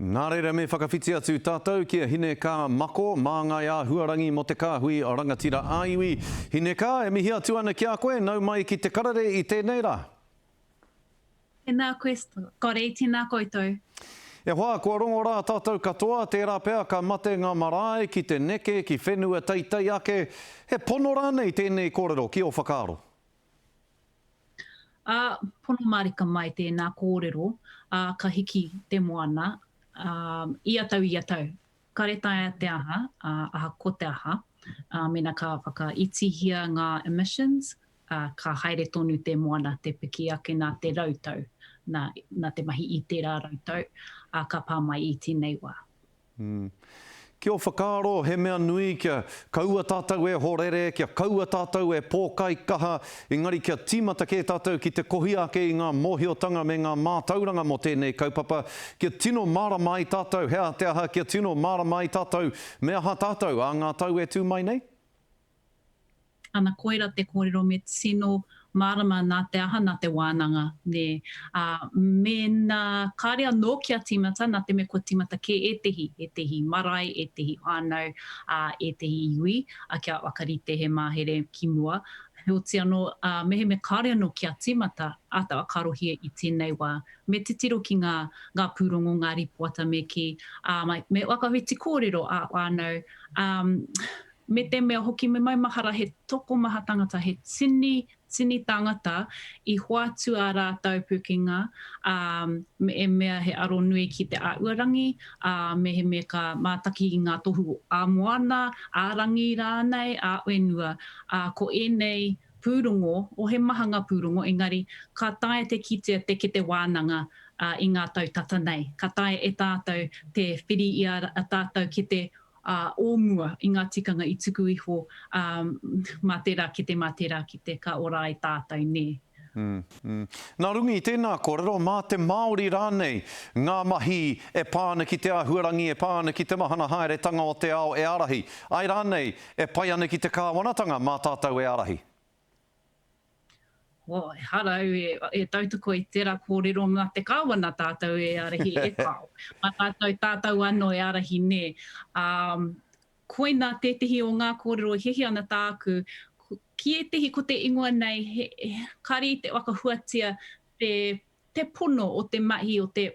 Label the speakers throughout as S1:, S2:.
S1: Nā reira me whakawhiti atu tātou ki a Hinekaa Mako, māngai āhuarangi mō te kāhui rangatira ā-iwi. Hinekaa, e mihi atu ana ki a koe, nau mai ki te karere i tēnei rā.
S2: Tēnā koe Scotty, tēnā koutou.
S1: E hoa, kua rongo rā tātou katoa, tērā pea ka mate ngā marae ki te neke ki whenua teitei ake. He pono rānei tēnei kōrero ki ō whakaaro?
S2: Ā, pono mārika mai tēnā kōrero, ā, ka hiki te moana, ā, ia tau ia tau. Kare taea te aha, ā, ahakoa te aha, ā, mēnā ka whakaitihia ngā emissions, ā, ka haere tonu te moana te piki ake nā te rautau, nā, nā te mahi i tērā rautau, ā, ka pā mai i tēnei wā.
S1: Mm. Ki ō whakaaro, he mea nui kia kaua tātou e horere, kia kaua tātou e pōkaikaha, engari kia tīmata kē tātou ki te kohi ake i ngā mōhiotanga me ngā mātauranga mō tēnei kaupapa, kia tino mārama ai tātou he aha te aha, kia tino mārama ai tātou me aha tātou ā ngā tau e tū mai nei?
S2: Ana koira te kōrero me tino mārama nā te aha, nā te wānanga, nē. Ā, mēnā kāre anō kia tīmata, nā te mea kua tīmata kē ētehi, ētehi marae, ētehi whānau, ā, ētehi iwi, ā, kia whakarite he mahere ki mua. Heoti anō, ā, mehemea kāre anō kia tīmata, āta whakaarohia i tēnei wā. Me titiro ki ngā, ngā pūrongo, ngā rīpoata me kī, ā, me whakawhiti kōrero ā-whānau, ā, Me te mea hoki me maumahara he tokomaha tangata, he tini, tini tāngata i hoatu ā rātou pukenga, ā, me e mea he aro nui ki te āhuarangi, ā, mehemea ka mātaki i ngā tohu ā-moana, ā-rangi rānei, ā-whenua, ā, ko ēnei pūrongo, o he maha ngā pūrongo, engari ka taea te kitea te kete wānanga, ā, i ngā tau tata nei. Ka taea e tātou te whiri i a tātou kete ā, o mua i ngā tikanga i tuku iho, ā, mā tērā kete, mā tērā kete ka ora ai tātou, nē.
S1: Mm, mm. Nā runga i tēnā kōrero, mā te Māori rānei ngā mahi e pā ana ki te āhuarangi, e pā ana ki te mahana haeretanga o te ao e ārahi? Āe rānei, e pai ana ki te kāwanatanga mā tātou e ārahi?
S2: Well, ehara au e, e tautoko i tērā kōrero mā te kāwana tātou e ārahi e kāo. Mā tātou, tātou anō e ārahi nē. Um, koinā tētehi o ngā kōrero e hiahia ana tāku, ki ētehi ko te ingoa nei, he, he, kāre i te whakahuatia te, te pono o te mahi o te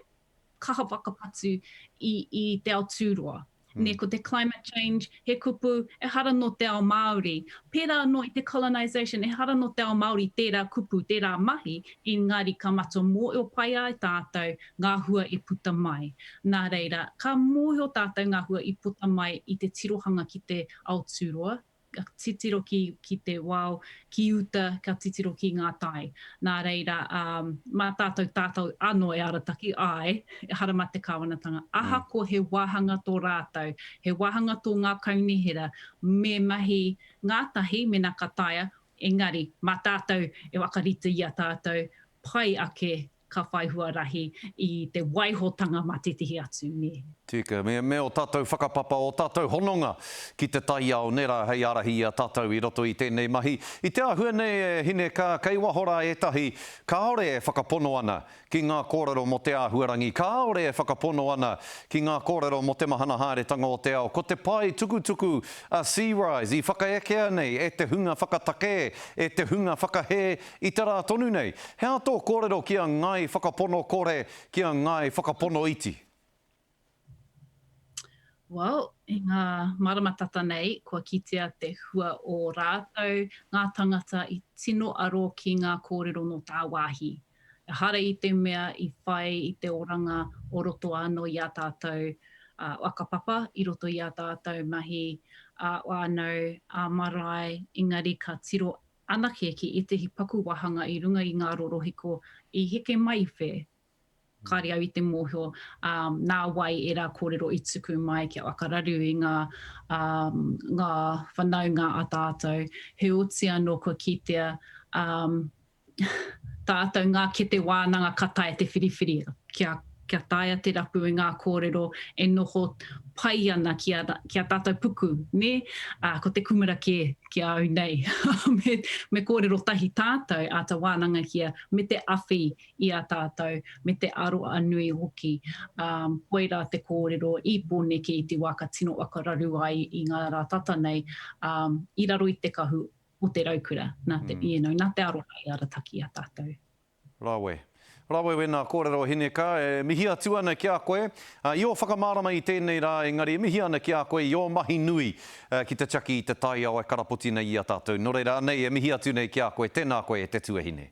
S2: kaha whakapatu i, i te ao tūroa. Mm. Nē, ko te climate change, he kupu, ehara nō te ao Māori. Pērā anō i te colonisation, ehara nō te ao Māori tērā kupu, tērā mahi, engari ka matua mōhio pai ai tātou ngā hua e puta mai. Nā reira, ka mōhio tātou ngā hua i puta mai i te tirohanga ki te ao tūroa, ka titiro ki, ki te wao, ki uta, ka titiro ki ngā tai. Nā reira, um, mā tātou tātou anō e arataki, āe, ehara mā te kāwanatanga. Mm. Ahakoa he wāhanga tō rātou, he wāhanga tō ngā kaunihera, me mahi ngātahi mēnā ka taea, engari, mā tātou e whakarite i a tātou, pai ake ka whai huarahi i te waihotanga mā tētehi atu, nē.
S1: Tika, me, me ō tātou whakapapa, ō tātou hononga ki te taiao, nē rā, hei ārahi i a tātou i roto i tēnei mahi. I te āhua nei e hine ka, kei waho rā ētahi kāore e whakapono ana ki ngā kōrero mō te āhuarangi, kāore e whakapono ana ki ngā kōrero mō te mahana haeretanga o te ao. Ko te pae tukutuku a Searise i whakaekea nei e te hunga whakatakē, e te hunga whakahē I te rā tonu nei, he aha tō kōrero ki a Ngāi Whakapono Kore, ki a Ngāi Whakapono Iti?
S2: Well, i ngā marama tata nei, kua kitea te hua o rātou, ngā tangata i tino aro ki ngā kōrero nō tāwāhi. Ehara i te mea i whai i te oranga o roto anō i ā tātou whakapapa, i roto i ā tātou mahi ā-whānau, ā-marae, engari ka tiro anake ki ētehi paku wāhanga i runga i ngā rorohiko i heke mai i whē. Kāre au i te mōhio ā, nā wai ērā kōrero i tuku mai kia whakararu i ngā, ā, ngā whanaunga a tātou. Heoti anō kua kitea, ā, tātou ngā kete wānanga ka taea te whiriwhiri kia. kia taea te rapu i ngā kōrero e noho pai ana ki a, ki a tātou puku, nē? Ā, ko te kumara kē ki a au nei. me, me kōrero tahi tātou, āta wānangahia, me te awhi i a tātou, me te aroa nui hoki. Ā, koirā te kōrero i Pōneke i te wā ka tino whakararu ai i ngā rā tata nei, ā, i raro i te kahu o te raukura, nā te, mm. you know, nā te aroha i arataki i a tātou.
S1: Rawe. Rawe wēnā kōrero Hineka, e mihi atu ana ki a koe i ō whakamārama i tēnei rā, engari e mihi ana ki a koe i ō mahi nui ki te tiaki i te taiao e karapoti nei i a tātou. Nō reira, anei e mihi atu nei ki a koe, tēnā koe e te tuahine.